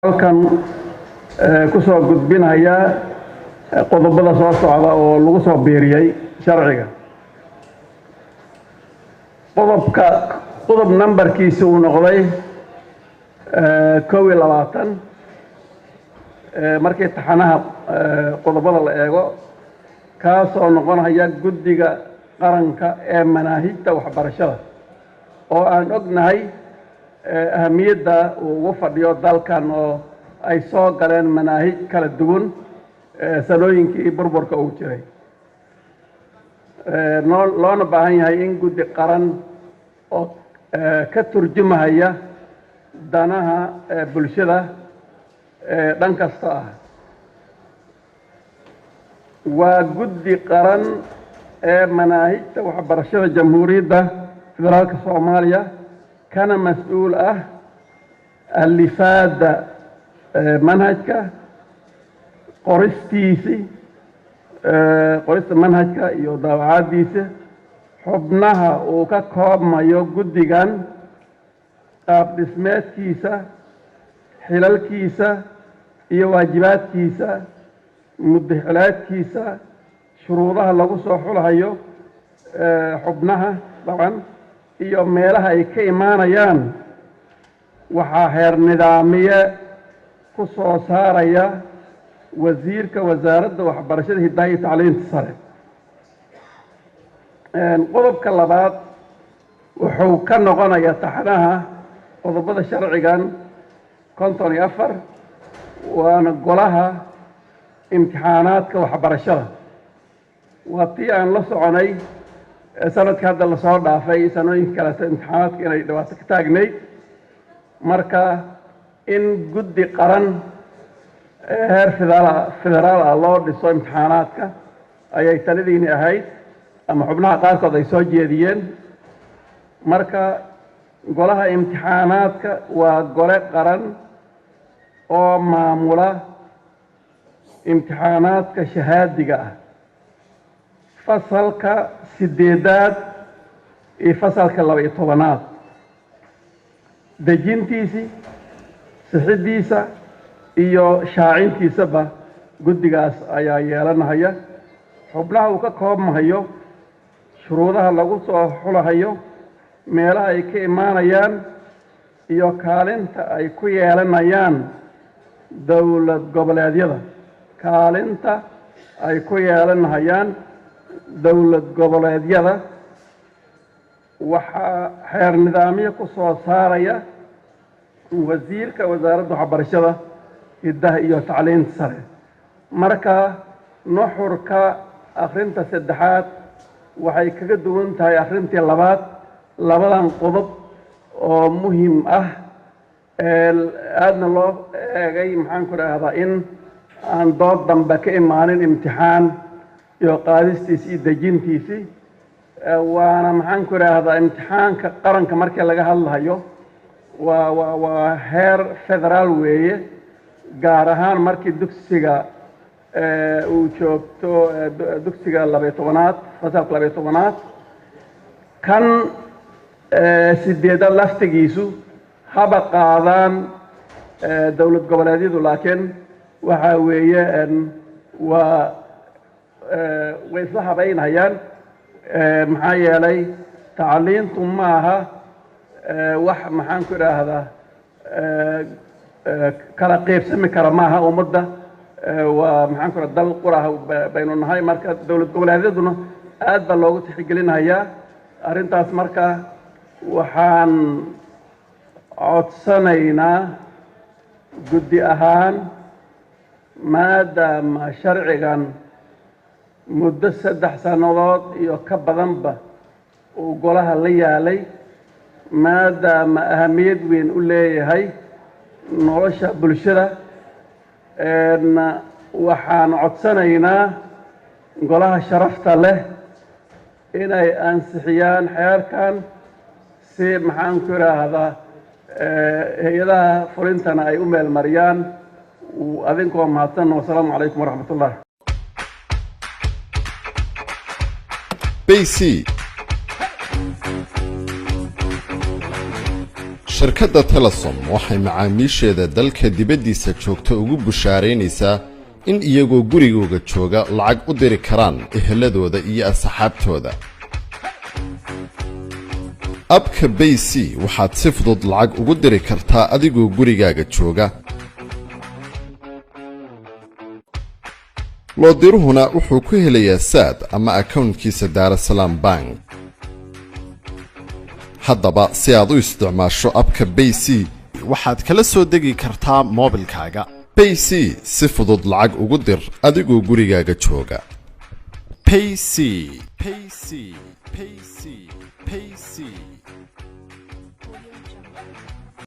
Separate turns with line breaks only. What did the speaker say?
Halkan ku soo gudbinaya qodobada soo socda oo lagu soo biiriyey sharciga. Qodobka, qodob nambarkiisa uu noqday 21 markii taxanaha qodobada la eego, kaasoo noqonaya Guddiga Qaranka ee Manaahijta Waxbarashada, oo aan ognahay ahamiyadda uu ugu fadhiyo dalkan, oo ay soo galeen manaahij kala duwan sanooyinkii burburka uu jiray, noo loona baahan yahay in guddi qaran oo ka turjumahaya danaha bulshada dhan kasta ah. Waa Guddi Qaran ee Manaahijta Waxbarashada Jamhuuriyadda Federaalka Soomaaliya, kana mas-uul ah alifaadda manhajka, qoristiisi, qorista manhajka iyo daawacaaddiisa. Xubnaha uu ka koobmayo guddigan, qaab dhismeedkiisa, xilalkiisa iyo waajibaadkiisa, muddaxilaadkiisa, shuruudaha lagu soo xulhayo xubnaha dabcan iyo meelaha ay ka imaanayaan, waxaa heer nidaamiye ku soo saaraya wasiirka Wasaaradda Waxbarashada, Hiddaha iyo Tacliinta Sare. Qodobka labaad wuxuu ka noqonayaa taxnaha qodobada sharcigan 54, waana Golaha Imtixaanaadka Waxbarashada. Waa tii aan la soconay sanadka hadda lasoo dhaafay, sanooyinka kaleeto imtixaanaadka inay dhibaato ka taagnayd. Marka in guddi qaran heer federaal ah loo dhiso imtixaanaadka ayay taladiini ahayd, ama xubnaha qaarkood ay soo jeediyeen. Marka golaha imtixaanaadka waa gole qaran oo maamula imtixaanaadka shahaadiga ah, fasalka sideedaad iyo fasalka 12aad, dejintiisii, sixiddiisa iyo shaacintiisaba guddigaas ayaa yeelanahaya. Xubnaha uu ka koobmahayo, shuruudaha lagu soo xulahayo, meelaha ay ka imaanayaan iyo kaalinta ay ku yeelanayaan dowlad goboleedyada, kaalinta ay ku yeelanahayaan dowlad goboleedyada, waxaa xeer nidaamyo ku soo saaraya wasiirka Wasaaradda Waxbarashada, Hiddaha iyo Tacliinta Sare. Marka nuxurka akhrinta saddexaad waxay kaga duwan tahay akhrintii labaad labadan qodob oo muhim ah ee aadna loo eegay, maxaan ku idhaahdaa, in aan dood dambe ka imaanin imtixaan iyo qaadistiisi iyo dejintiisii. Waana, maxaan ku idhaahdaa, imtixaanka qaranka markii laga hadlayo waa heer federaal weeye, gaar ahaan markii dugsiga uu joogto, dugsiga 12aad, fasalka 12aad. Kan sideedaad laftigiisu haba qaadaan dowlad goboleedyadu, laakiin waxa weeye waa way isla habaynayaan, maxaa yeelay tacliintu maaha wax, maxaan ku idhaahdaa, kala qaybsami kara maaha. Ummadda waa, maxaan ku idhaha, dal quraha baynu nahay. Marka dowlad goboleedyaduna aad baa loogu tixgelinayaa arrintaas. Marka waxaan codsanaynaa guddi ahaan, maadaama sharcigan muddo 3 sannadood iyo ka badanba uu golaha la yaalay, maadaama ahamiyad weyn u leeyahay nolosha bulshada, waxaan codsanaynaa golaha sharafta leh inay ansixiyaan xeerkan si, maxaan ku idhaahdaa, hay-adaha fulintana ay u meel mariyaan. Adinkoo mahadsan, wasalaamu calaykum waraxmat ullah.
Bayc. Shirkadda Telesom waxay macaamiisheeda dalka dibaddiisa joogta ugu bushaaraynaysaa in iyagoo gurigooga jooga lacag u diri karaan eheladooda iyo asxaabtooda. App-ka Bayc waxaad si fudud lacag ugu diri kartaa adigoo gurigaaga jooga, loodiruhuna wuxuu ku helayaa Saad ama akownkiisa Daarasalaam Bank. Haddaba si aad u isticmaasho app-ka Bayc,
waxaad kala soo degi kartaa moobilkaaga.
Bayc, si fudud lacag ugu dir adigoo gurigaaga jooga.
Payc, Payc, Payc, Payc.